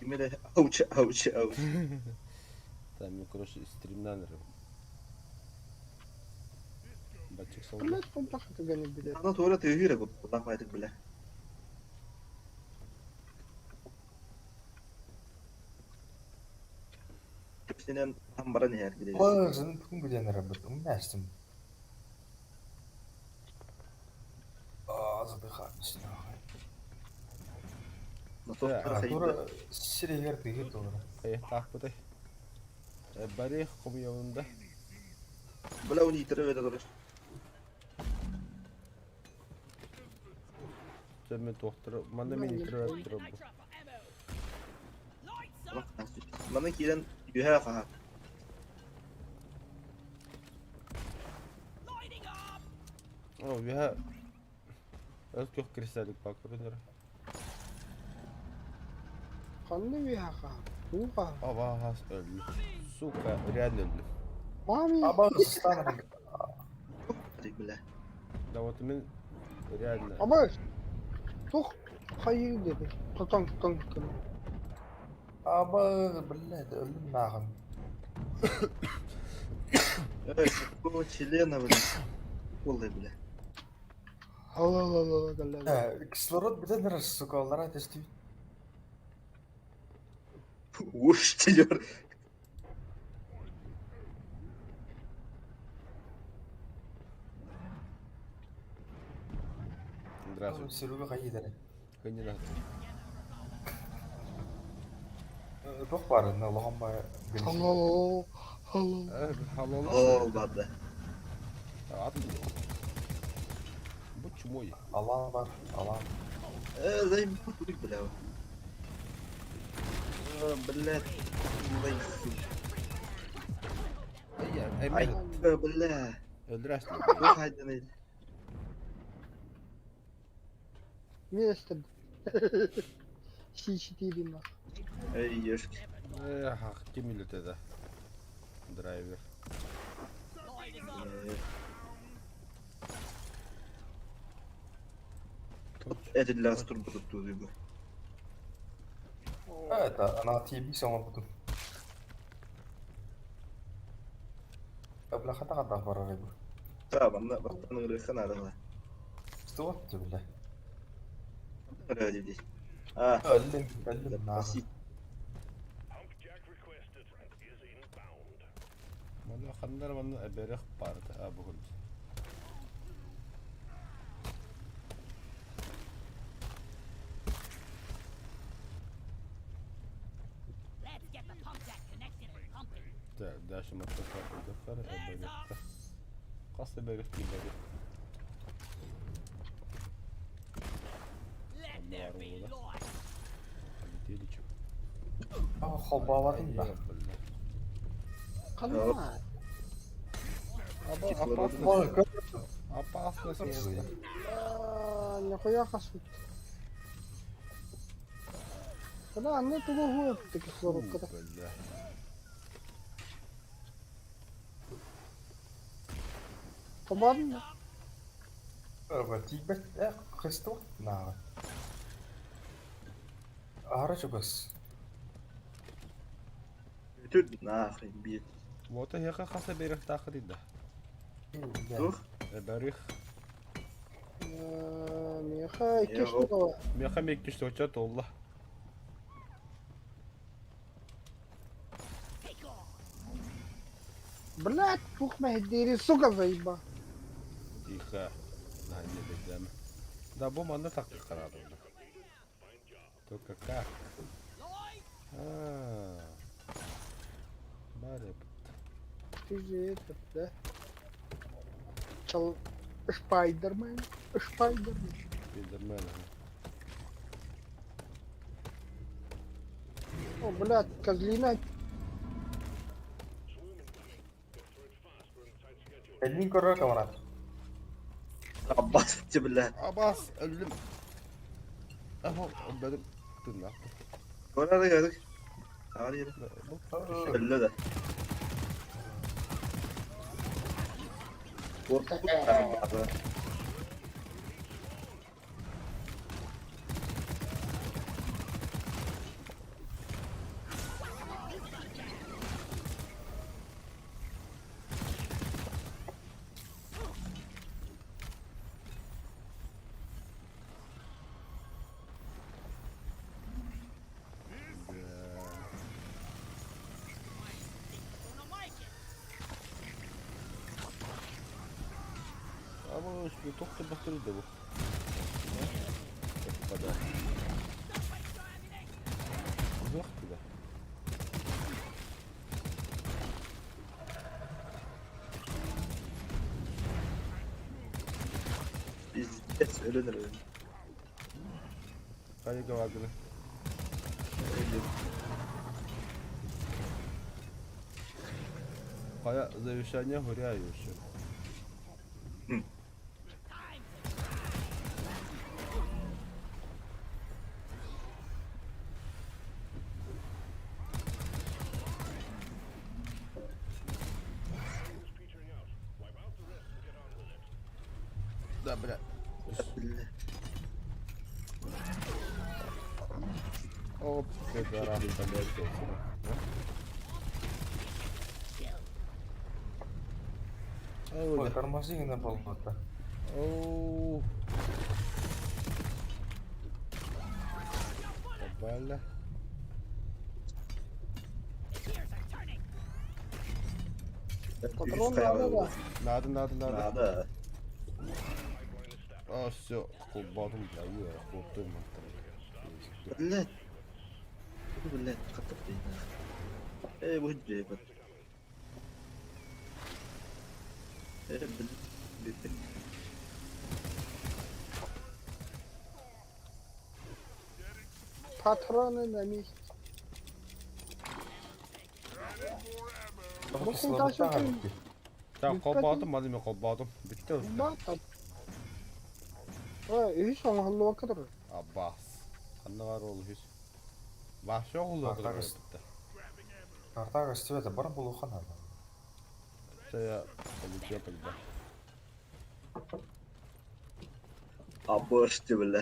Кимире ауч ауч ауч. Там мен, короче, стримнан эрэ. Баччык солда. Блядь, помпаха түгэни билэр. Ана туора тыаһыыр куттаах баайдык билэ. Синен баран иһэр билэ. Базын күн билэн эрэ умнастым. Задыхаюсь нахуй. Так. Сиригэр тыгыр долара. Хайыктаахпытай? Барих хомуйабын да. Бля, у нитро это тоже. Мен туохтара манна мен нитро турар бу. Маны киирэн үһэ хаһа. О, үһэ Өс көх кристаллик баар көрүнэр. Ханна үөһэ хаһан? Уу хаһан? Абааһас өллү. Сука, реально өллү. Мами! Абаас станар. Бля. Да вот мен реально. Абаас! Тух хайыы диэби. Тотон тон кын. Аба, блядь, өллүм нахуй. Эй, какого члена, бля? Полный, бля. Алла-алла-алла кэллэ. Кислород бүтэн эрэр, сука, аллараа түстүбүт. Уж телер. Здравствуйте. Серега хайыы Хынньына. Туох баар инна улахан баа Алла-алла. Алла. Халала. Ол барды. Атын. Бу чумой. Алан бар, алан. Э, заебал, бля. Блядь. Ай, Ай, бля. Өлдүрәсің. Туох хайданы. Место. Си-четыре нах. Эй, ешки. Эх, ким илетеді? Драйвер. Это для турбо тут Это, она тиби оҥорбутум. Бля, хата хата барар бу. Да, манна бастан ырыха надо. Что ты, бля? Ради здесь. А, Өллүм, өллүм нахуй. спасибо. Мана ханнар манна эберех барды. А бүгін. Так, дальше мы эберех. Қас эберех киберех. Полетели чё? А, холбаабатын да. Ханна. Кислород. Ой, как Опасно это? А, Нихуя хасут. Бля, анны тугу хуя кислород ката. Бля. Табан. Тиийбэт, э, христо нахуй. Аһара чугас. Тут нахрен бит. Вот я хаса берех тахы да. Тух. Эберех. Меха икки штука. Меха мекки что чат олла. Блядь, тух мэһдири, сука заеба. Тихо. На, не бедем. Да, бу манна так карады. Только как? А. Барып. Ты же этот, да? Чал... Шпайдермен. Шпайдермен. Спидермен. О, блядь, козлина. Эллин көрөр камарат. Аббас, бля. Абас, өллүм. Ахо, бедим. Тынна. Көрөр көрдүк. Ары Өллө да. Коркут. Туох турбахтарый да бу? Господа. Туох да? Пиздец, өлөн өлөн. Хайа вагны. Өлөн. Хайа завещание гуляю еще. Да, бля. Бля. Оп, пидорас, блядь. Ой, тормози на болото. Оу. Бля. Патрон надо, да? Надо, надо, надо. Надо. А, все, колбадым, бля, я охотым. Блядь. Блядь, хатыр Эй, будь блядь. Э, блядь. Патроны на месте. Тоҕо Бу кислородтаах култаах эбит. Так, колбадым, маны мен колбадым. Битте уже. Үһүс оҥоһуллубакка турар. Аббас. Ханна бар ол үһүс. Башы оҕулу Артагыс. Артагыс тебе бар булуха надо. Я получил тогда. Абошти, бля.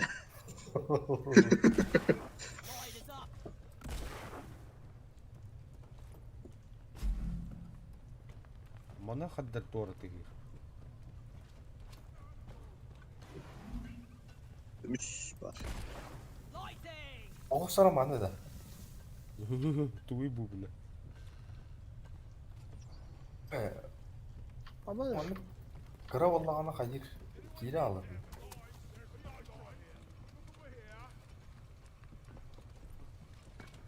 Мана хаддар туора тыгыр. Үс бар. Оҕо сара маны да. Тугуй бу бля. Ама Оны кыра боллаҕына хайыр киирэ алар.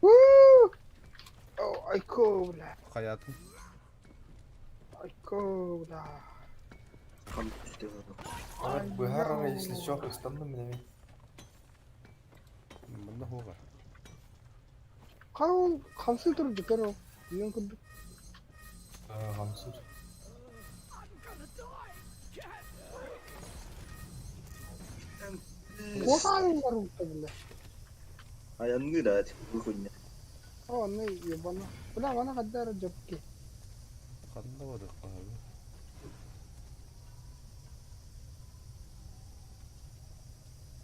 Уу! О, айко, бля. Хаятын. Айко, бля. Быһар если чё ыстанным минеми. Манна хуга. Хал хамсы тур дикер ол. Үйөн курдук. Хамсыр. Куохаалар утта бля. Аянны да, бу хуйня. О, не ебана. Бля, мана хаддар жопки. Ханна бады кахабы.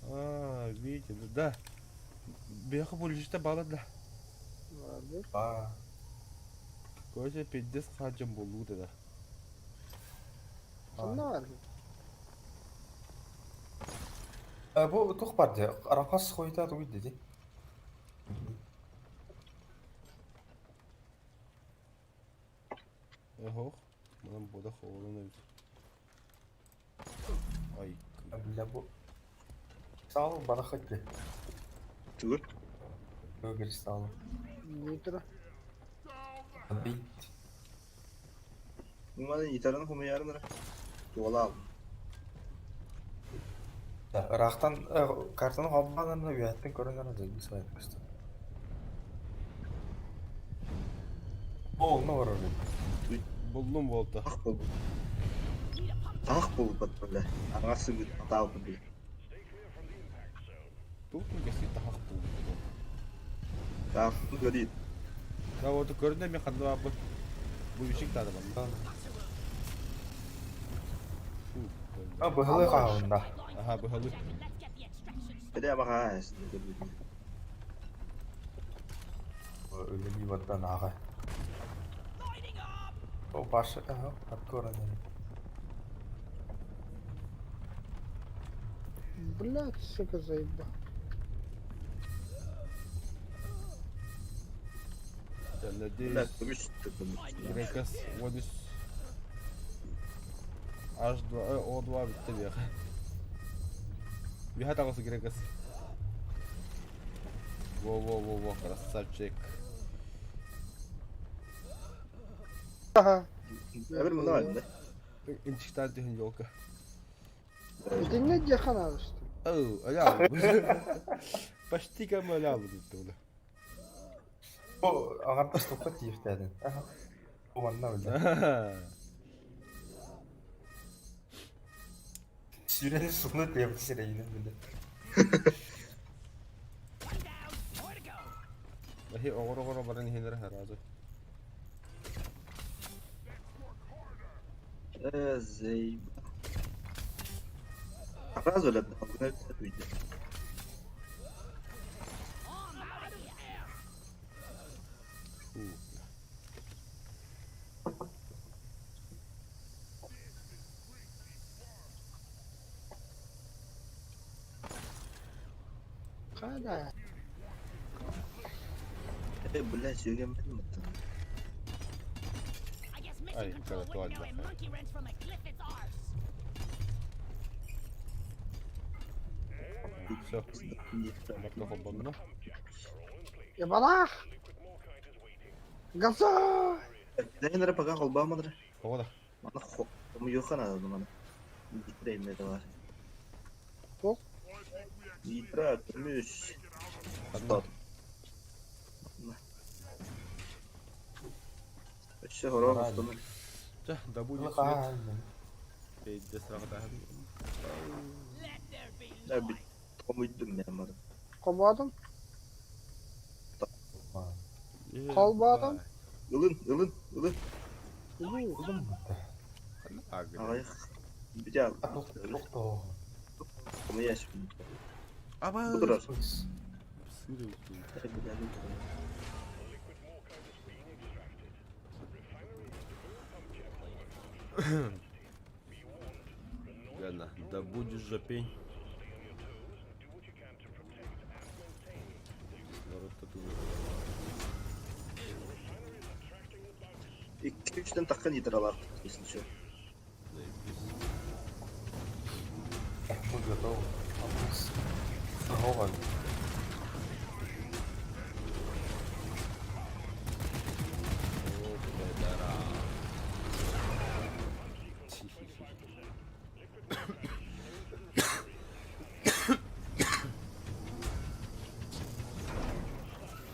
А, видите, да. Беха булишта бала да. Молодец. А, Короче, пиздец хаджам болу да. Ханна бар. Бу тух бар де. Арахас хойта тугуй деди. Охох. Манан бода холон эбит. Ай. Бля бу. Сал барахат де. Түгүр. Кристалл. Нитро. Бит. Маны итаран хумаярын Туола ал. Рахтан картаны хаббанарына үөттен көрөнөр деді сайт көстө. О, ну бар Буллум болду. Ах бол. Ах бол бат бля. Аңасы бит атал бля. Тут кеси тахак булду. Так, ну говорит. Да вот көрүнө мен ханна бу. Бу ишик тады банда. А быһылы хаһында. Аха быһылы. Бля бага. Өлүми баттан ага. О баш, ага, откоран. Блядь, сука, заебал. Я Бля, надеюсь, көмүс Грекас 13 H2 O2 битте бияха. Үһэ таҕыс Грегас. Во-во-во-во, красавчик. Эбир муна да. Инчиктаан түһүн елка. Итиннэ диэххэ наада что. Оу, аля. Почти кэм аля буду. Бу аҕардас туппат тиихтээтин. Бу манна бile. Сүүрэн суну тиэбит сирэйинэн бile. Эһи оҕор-оҕоро баран иһэлэр сразу. Э, заебал. Сразу ли уйдет? Фу. Хада. Э, блядь, сүгэн билмэттим. Ай, туалет. Все, Марко холбонно. Ебалах! Газа! Дэйнere пока холбаамадыр. Тоҕо да? Мана хомуйуохха наада мана. Нитро инне да бар. Туох? Нитро, көмүс. Ханна? Өссө хороо устунун. Чэ, да будет свет. Пейде сраҕатаһын. Да бит хомуйдум мен маны. Холбоотум? Холбоотум? Ылын, ылын, ылын. Ханна агы? Аҕыйах. Бүтэ хомуйас. Аба. Бу турар. Сыры. Ладно, да будешь же пень. Кислород-то тут. Икки үчтэн тахха нитралар, если что. Заебись. Мы готовы. Здорово. О, пидора.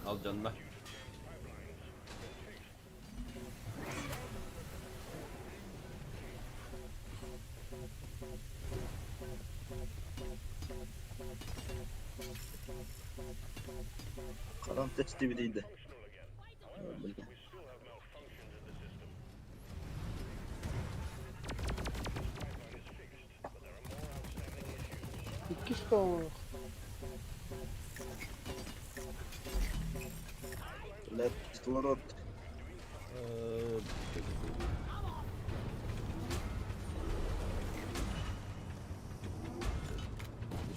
Ал canına. Харам тести бирийде. Бля. Иккис тоҥ. Бля, кислород.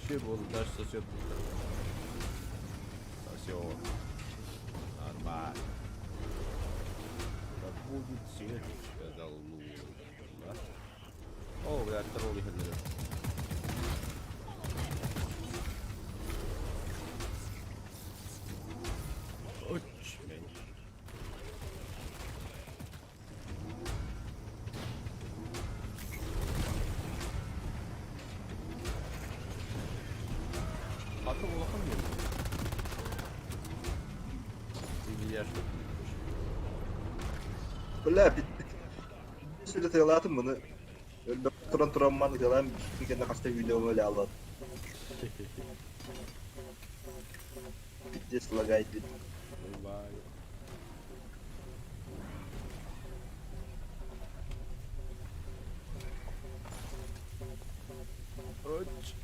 Еще был даже сосет. Сосет. Нормально. Да будет свет, сказал Лу. Да? О, бля, тролли ходили. Очень. Хата улахан диэн. Или я что-то не слышу. Бля, бит. Сүрэ тыалаатым маны. Өлбөк туран туран маны тыалаан кэннэ хаста видео өлө алат. Пиздец лагает бит. Бай. Оч.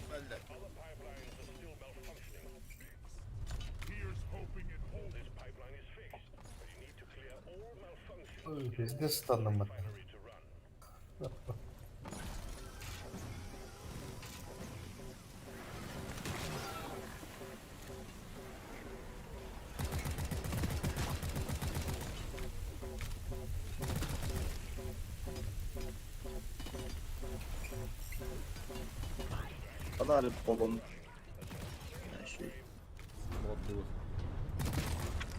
Бля. Ой, Пиздец станным. Фонарь полон.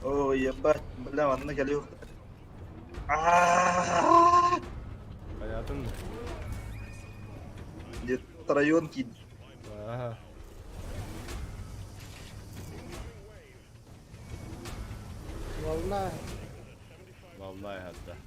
Ой, ебать, бля, манна кэлиэх. Аа! Хайатын? Где-то район кид. Ага. Волна. Волна хатта.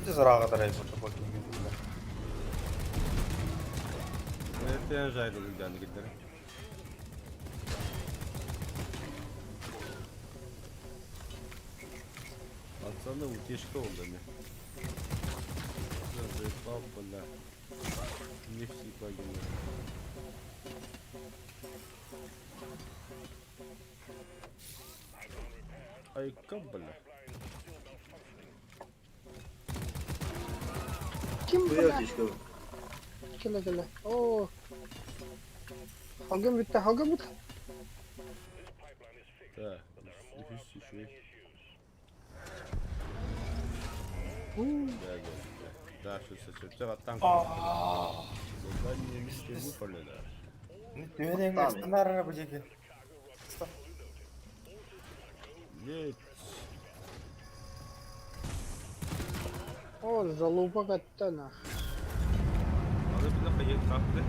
Пиздец ыраҕа тарайбыта Это жайдылык киттер. Пацаны, утечка oldu Заебал, бля. Не все погибли. Ай, как, бля. Ким Бу бля? утечка. Кэлэ кэлэ. Оо. Халгым бүттэ, халгым бүттэ. Так, үһүс еще. Да, да, да. Да, все, все, все, все, там. Задание миссия выполнена. Түһэн бу диэки. Есть. О, залупа катта нах. Надо было поехать как-то.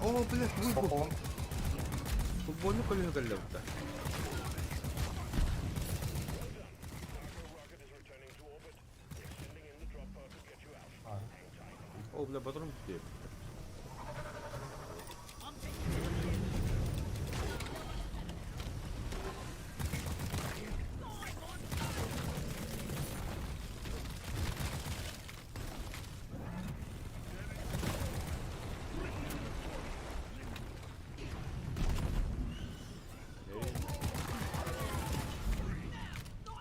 О, блядь, выпал. Соколун. Футбольный коллега галлепта. О, бля, патрон где?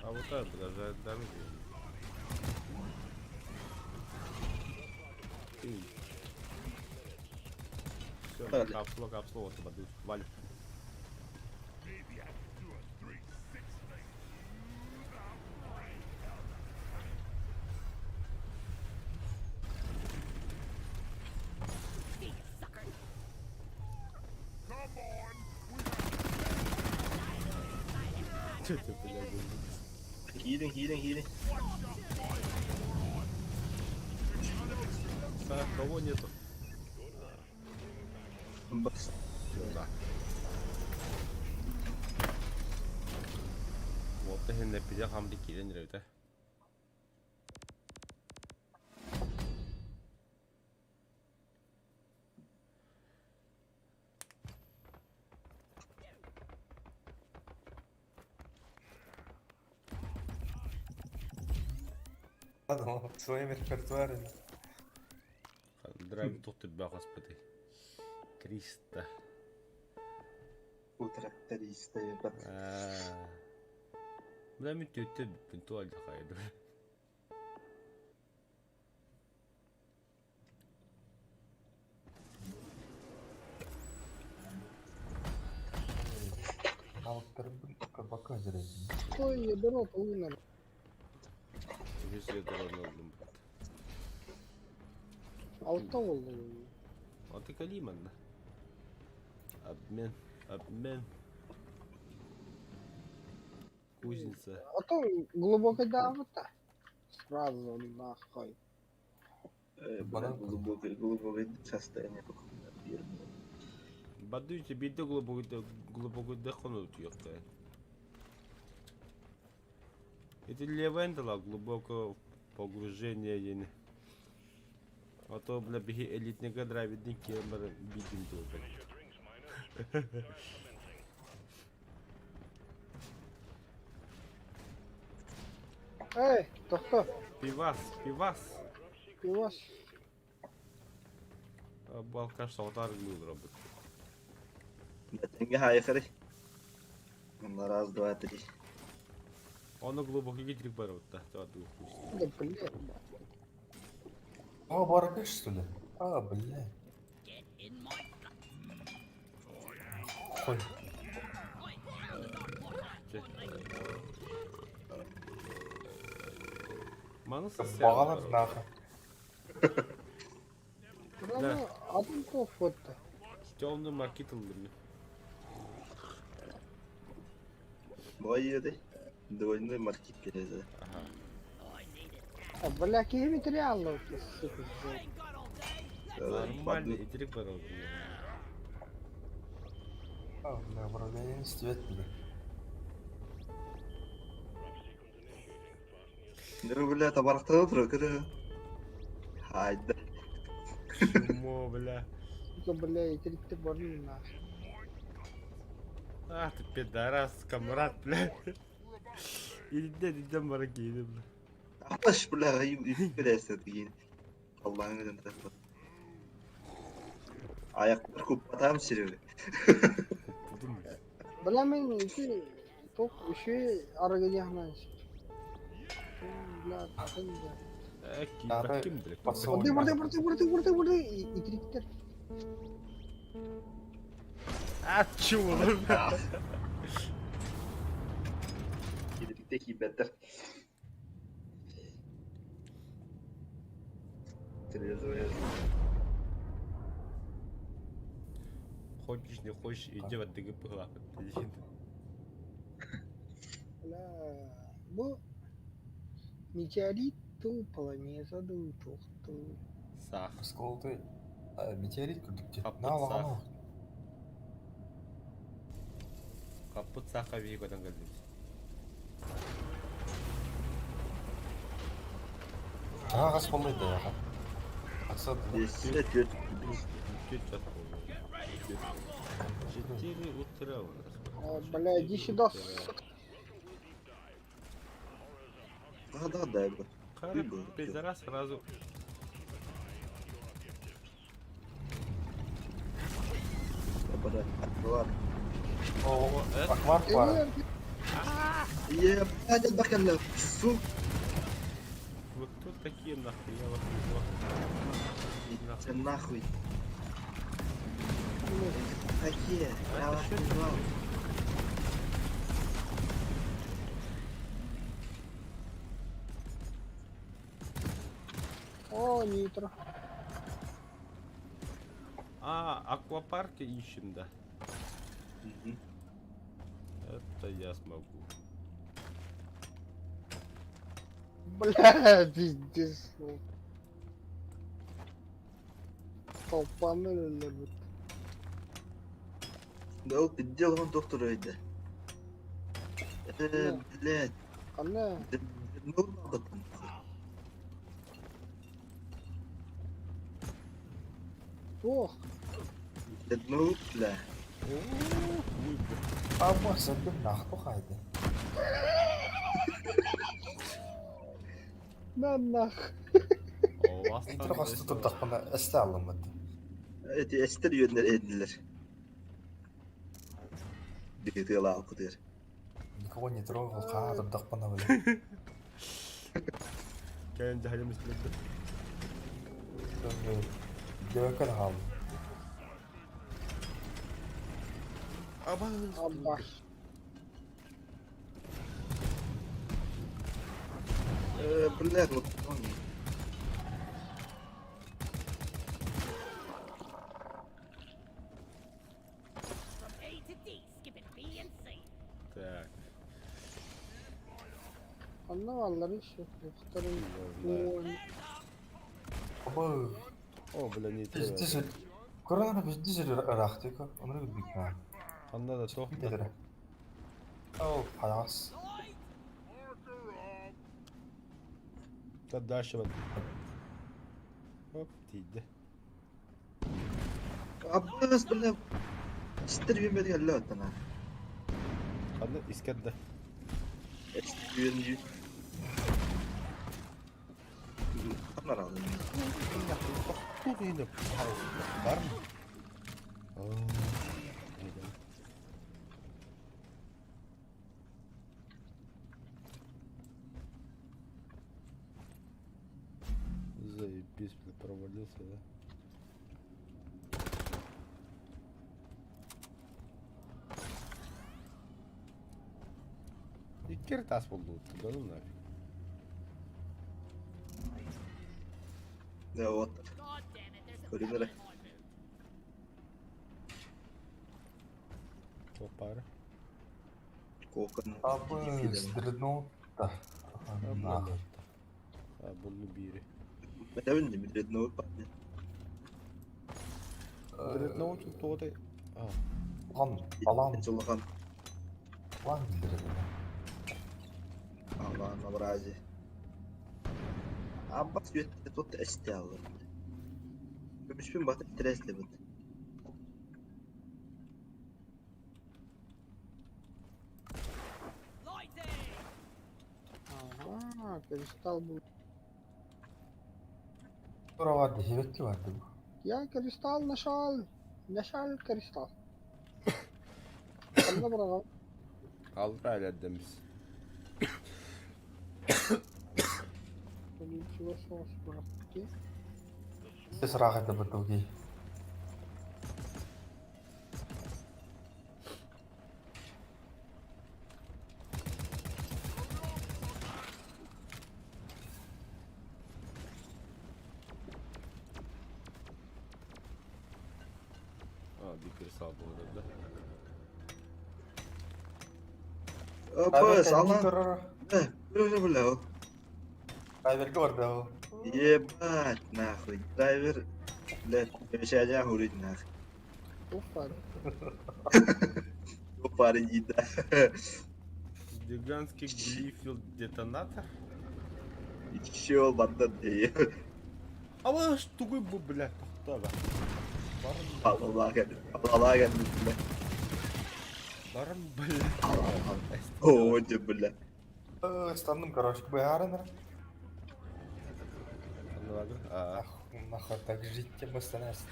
А вот так, даже дам Все, Далее. капсула, капсула, вот воды, валим. Че ты, блядь, Киирин, киирин, киирин. Так, кого нету? Бас. Сюда. Вот ты не пидя хамды кирен ревте. В своем репертуаре. Драйв тут тебя, господи. 300. У тракториста, ебать. Бля, мен төтте бүттін алды қайды. Кабака зрезали. Ой, ядро полына. Үһүс ядроны ыллым. Алта болды. А ты калиманна. Обмен, обмен. Кузница. А то глубоко давата. Сразу нахуй. Бля, глубокое, глубокое состояние. Бадуйте биде глубоко глубоко дыхану түйекті. Это левендала глубоко погружение ени. А то, бля, биһи элитнеге драйвидин кемер бидим тугу. Эй, тохто, Пивас, пивас. пивас. Балкаш саутар гыл робот. Тэҥҥэ хаайыхарый. На раз, два, три. Ону глубокий гидрик барыбытта. Да, блядь. О, баракаш, что ли? А, бля. Хуй. Маны Баҕалар нахуй. Да. Атын кофта. Темный маркет ыллым. Бой Двойной маркет кэлэ. Ага. А, бля, киһи материалы, сука. Нормально, итирик бар А, бля, управление свет, бля. Ну, бля, табарахтана турар, көрө. Хайда. Чмо, бля. Сука, бля, итирикте барым нахуй. Ах ты пидорас, камрад, бля. Илден, илден бара кииним, бля. Аташ, бля, юбилейся деген. Аллаһың өзін тақпа. Аяқтар көп батам сереге. Куппутум, бля. Бля, мен ити тоқ үші арыгы яхнан. Бля, атын да. Э, ким, бля. Барды, барды, барды, барды, барды, барды, итириктер. А, чего, бля. Кидрикте кийбеттер. Трезвая. Хочешь, не хочешь, иди в АДГП Бля, бу метеорит тыл планета дуу туох Сах. Осколты. Метеорит күрдүк. Хаппыт На, сах. лаҕан Хаппыт сахха биһи көтөн кэллибит. Ага, хас боллай да яха. Отсад. Бессе төрт. Чуть час болду. 4 утра у нас. А, бля, иди Четыре сюда, утра. сука. Да, да, да, бля. Хара, пидорас сразу. Бля, ладно. О, аквар пара. Е, блядь, бакалла, сука. Вы кто такие нахуй? Я вас не знаю. Идите нахуй. Такие, я вас не знал. О, нитро. А, аквапарки ищем, да. Мгм. Это я смогу. Бля, пиздец. Толпаны любят. Да ол пиздел он доктор өйдө. Э, блядь, Ана, ну надо там. ох, Ну, бля. Ой, бля. А, бу сәбим нахту хайды. на нах. О, вас там Итир хасту турдахпына эсте алыммыт. Эти эстер yönler edindiler. Bir тыла алпытыр. Никого не трогал, хаа турдахпына бля. Кэлэн дьаһайым истибэт. Девекер хал. Аба. Абба. Э, блядь, вот он. From A to D, skipping B and C. Так. Анна валлары еще. Второй. знаю. Ой, Аба, О, бля, не биздис. Корона биздис ырахтык. Оны билбит. Ханна да тох. Дедер. О, хаягас. Да дальше вот. Оп, тиийдэ. Аббас, бля. Эстер yönler geldi оттан. Ханна искердэ. Эстер yönler. Камера алын. Бар. Заебись, блядь, провалился, да? Икки эрэ таас буоллубут, да ну нафиг. Да вот. God damn it, there's a Көрүн pebble эрэ. in my boot. Туох баара? Куокан. Абы дредноут-то. Нахуй. А, буллу биири. Этэбин дии, дредноут баар. Дредноут туотай. А, Улахан балан Улахан. балан биллэрэ Аллаһын абрази. Аббас үөттэ тут эсте аллар. Көмүспүн бата тирэслибит. Lighting! Ага, кристалл будет. Тура дэһибэкки барды бу. Я кристалл нашел. Нашел кристалл. Ханна быраҕа алта элэрдэмис. Ничего соус бырахты. Сыраах это бытылги. А, биир кристалл буолар да. Аббас, Аллах. Бля, бля. Драйверга барда ол. Ебать, нахуй. Драйвер, блядь, обещание хурить нахуй. Опа. Парень, не да. Гигантский глифил детонатор. Еще банда дии. А тугуй бу, блядь, тохтоо. Баран, Аллах, Аллах, бля. баран, блядь. О, де, бля. Станным, короче, быһааран эрэ. А, Ах, нахуй так жить тем останешься.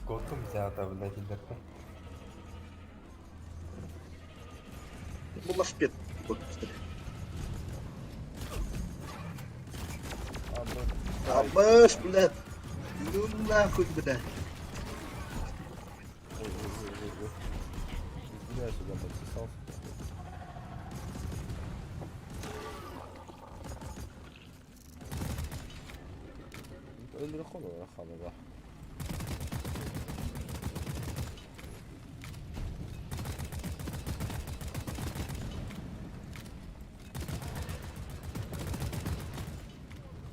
Готум взята, блядь, илэртэ. Була шпет. Абаш, блядь. Ну нахуй, блядь. Ой, ой, ой, ой, ой. Я сюда подсосался. Өлөрөхөн халала.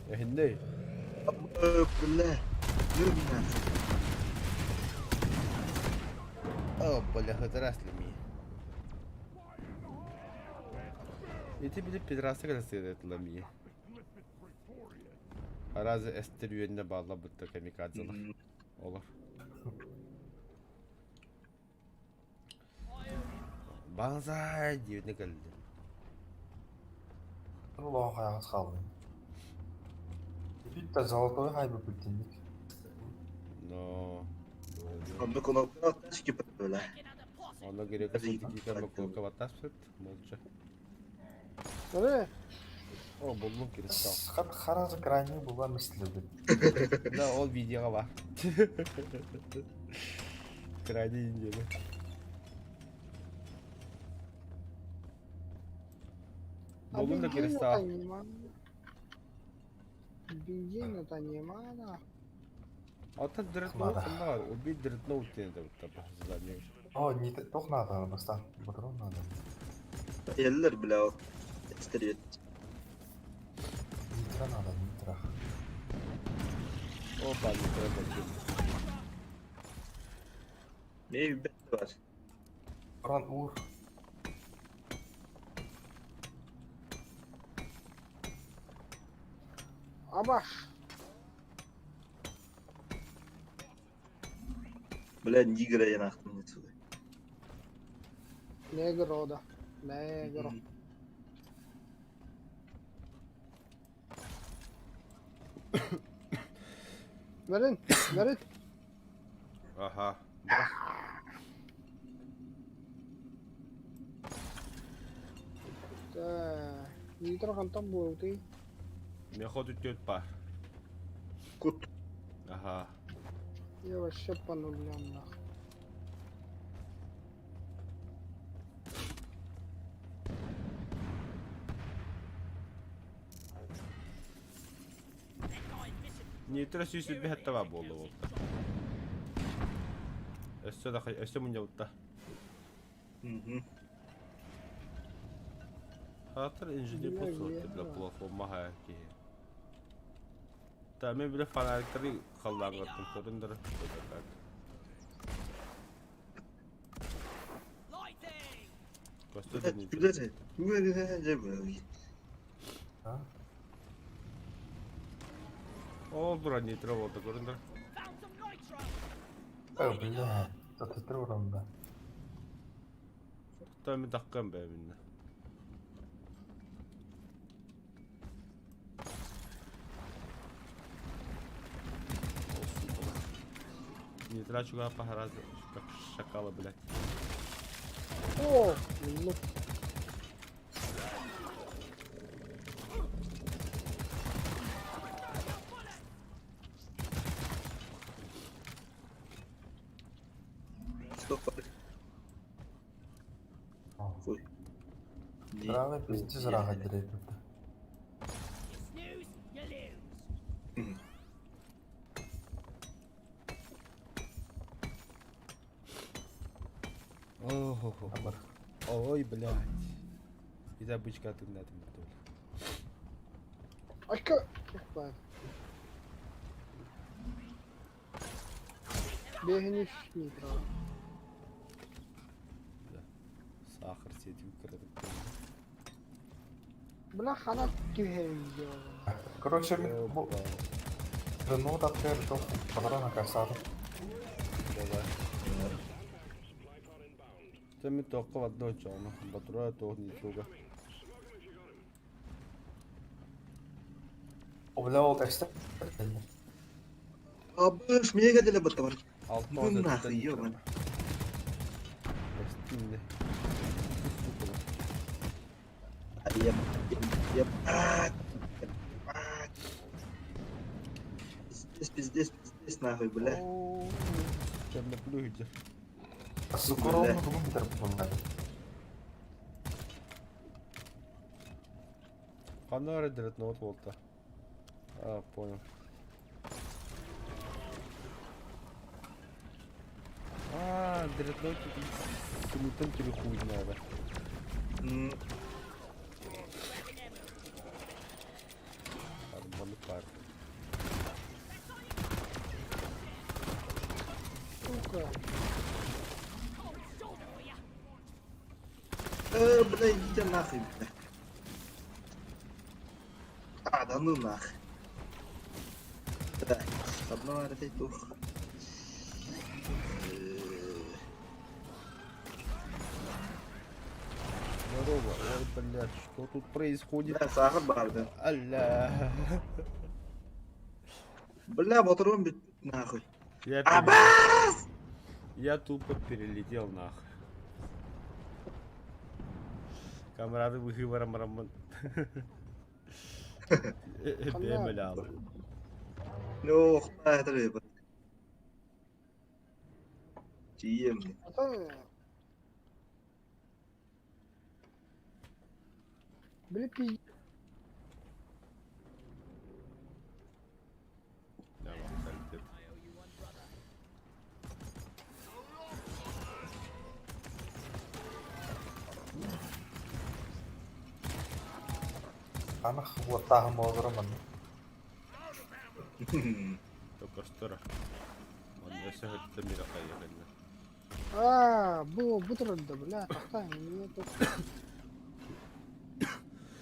Эһинней. Бля. Ну нахуй. О, бля, хатарасли ми. Ити били пидорасы кэлэ ми. Аразы эстер үөннэ баалла бытта камикадзалар. Олор. Банзай диэбитинэ кэллим. Улахан хайаҕас хааллым. Бүт золотой хайбы бүттинник. Но... Онно кнопка тачки, бля. Get out of posse! Онно керек ситики кнопка баттаспыт, молча. Э, О, буллум кристалл. Хат харазы крайне була мыслебит. Да, ол видеоға бар. Крайне индияда. а Буллум да бензина-то кристалл. нема. Бензина-то нема, нахуй. Оттон дредноут Надо. ханна бар. Убить дредноут диэн да задание. О, не тох надо, бастан. Патрон надо. Эллер, бля. Эстер Нитро надо, нитро. Опа, не треба. Не бет бар. Патрон ур. Абаш. Бля, нигра я нахуй не отсюда. Негро, да. Негро. Бэрин, бэрин. Ага. Та, нитро хантан буолтый. Миэхэ 34 паар. Кут. Аха. Я вообще по нулям нахуй. Нитро 127 таба буолла буолта. Өссө да өссө мунньабытта. Хаатар инженер подсуотта бля платформа киһи. Та мен бile фонариктары халлаангаттым көрүндөрө. Көстө да нитро. Ол тура нитро болду көрүндөрө. Э, бля, татыр урамда. Та мен таккан бэбинне. Не трачу пора как шакала, блядь. О, лук. Стоп. Хуй. Браво, пиздец, раха деревья. You snooze, you lose. Ох, Ой, блядь. И за бычка ты на этом Айка. Баар. Бэһини нитро. Сахар сетью кырдык. Бля хана түһэр Короче, мен бу Рено таттыр тоқ патрона касады. Давай. Ты только в одной чону. Батура то не туга. Бля, ол текст. Абыш, мега деле баттар. Алтын Ну нахуй, ёбан. Ебать. Ебать. Пиздец, пиздец, пиздец, нахуй, бля. Темно плюйте. Сукурон бүгін бітір бұнда. Фонарь дредноут волта. А, понял. А, дредноут Сымытын тебе хуй надо. Арбаны пар. Сука. Бля, идите нахуй, бля. А, да ну нахуй. Так, одно тух. Здорово, ой, блядь, что тут происходит? Бля, сахар барды. Алла. Бля, батырым бит нахуй. Я, Абас! Я тупо перелетел нахуй. Камрады выговором раман. Бемелял. Ну, это рыба. Тием. Бля, пиздец. Анах уоттааһын буоларым Токостора. Он өсө хөттө мира кайыгынна. А, бу бу турда, бля, тахта, мне тут.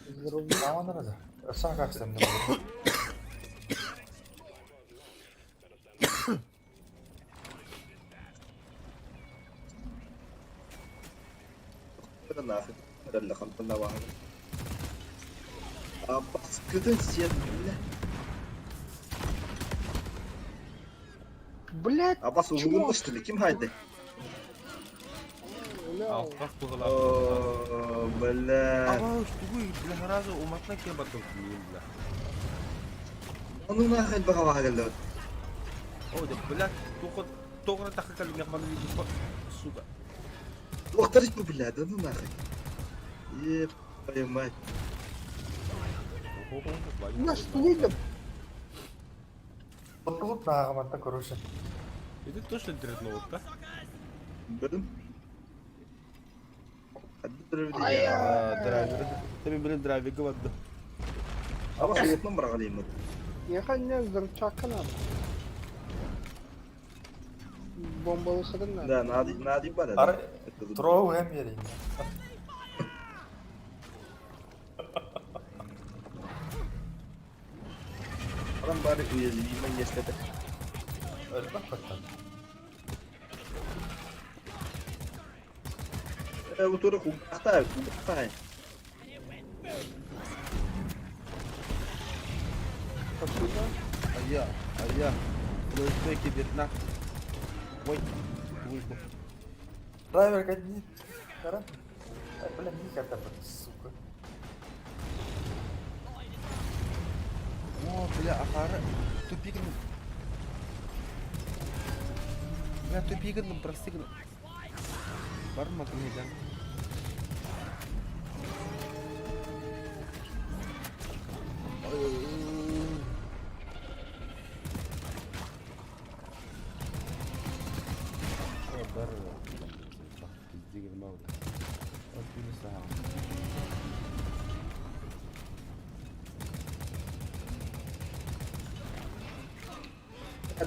Здорово. Аанара да. Өссө аксам. Нахуй. Ралла хантана ваһа. Абас кытын сен, бля. Блядь, Абас чмо. угун что ли? Ким хайды? Бля. Алпак тугала. О, бля. Аба, что вы, бля, разу уматна кем батыл бля. Ну нахуй элбэх кэллэ. О, да, блядь, только только так как меня сука. Туохтар бу, блядь, да ну нахуй. Еб твою мать. Нас видно. Тут нааҕыматта короче. Это точно дредноут, да? Бөдүм. А, драйвер. Ты блин драйвер говорит. Ама суутунан быраҕалыймыт. Миэхэ инньэ взрывчатка надо. Бомбалы сытын надо. Да, надо, надо бар. Арай троу эм биэрин. Арам бары уязвимый естетик. Өлбөх баттан. Э, бу тура кулгахтай, кулгахтай. Спасибо. А я, а я. Флешбеки Вьетнам. Ой, выжгу. Драйвер кадни. Кара. Ай, бля, никогда, сука. О, бля, ахара. Тупик. Бля, тупик, ну прости. Барма книган.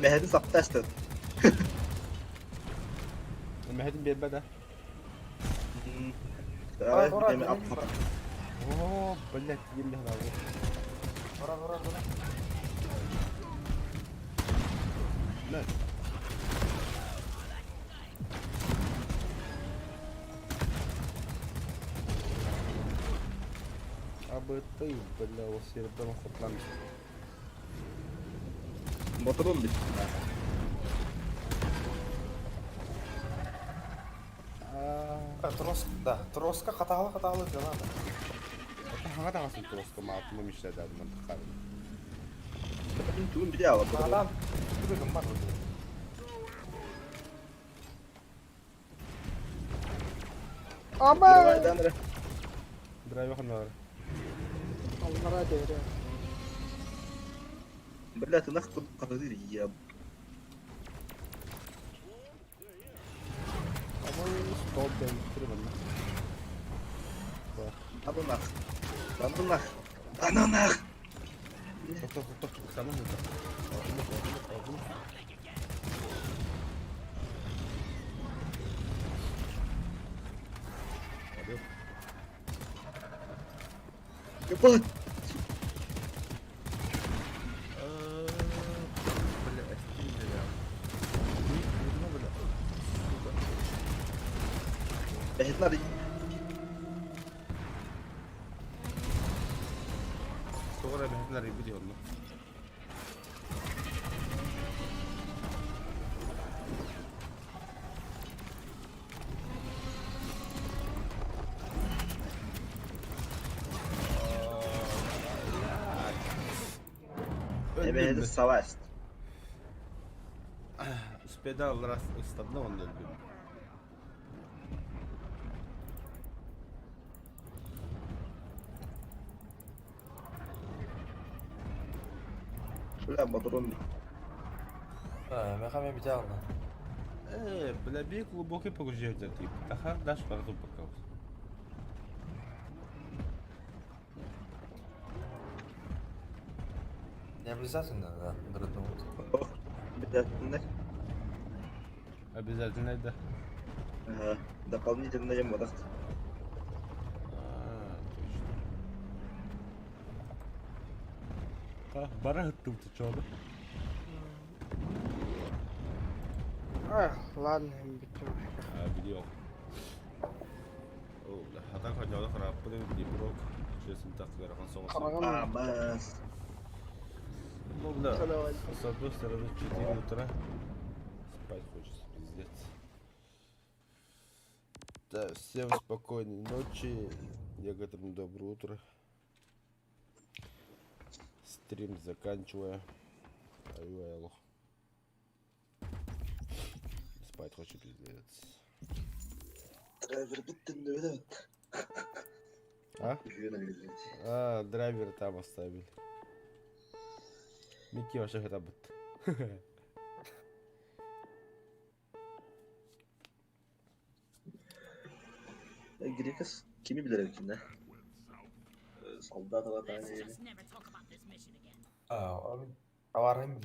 Мэһэти сапташтын. Мэһэтин биэрбэт а? О, блядь, ем Ура, ура, ура. На. Абы ты, бля, ол серден хотлан. Моторун бит. А, трос, да, троска хатаалы хатаалы дела. Хаҥа таҥасын троска маатыма мишләдә мантыкар. Тугун бите ала. Адам, тугун бар. Ама! Драйвер ханар. Аллара дere. Бля, ты нахуй кадыр я. Ама стол ден трибанна. А ну нах. А ну нах. А ну нах. Тохто, тохто, самын. Ебать. Бля, эстин бля. Бля. Бэхит надо. Тоҕо бэхитнер бит онно. Эбэхит саваст. Спедал раз ыстадна он өлдүм. Бля, моторун. А, мехаме бите алды. Э, бля, бей глубокий погружение тип. Таха даш барду пока. Не обязательно, да, дредноут. Ох, обязательно. Обязательно, да. Ага, дополнительно модах. А, точно. Бара хыттым чода. Ах, ладно, битим. А, видео. О, бля, хатан ханьяда хараппы Днепрок. Честно так гарахан соңы. Караган. Абас. Ну, бля, с одной стороны 4 утра. Спать хочется, пиздец. Да, всем спокойной ночи. Некоторым доброе утро. Стрим заканчиваю. Ай, лох. Спать хочу, пиздец. Драйвер бүттүн да А? Үһүөн өлүллүт. А, драйвер там оставили. Микки вообще это быт. Грекас кими билэр эбиккин да? Солдат Let's алатаан just never talk about this mission again. Аа, ол товарым.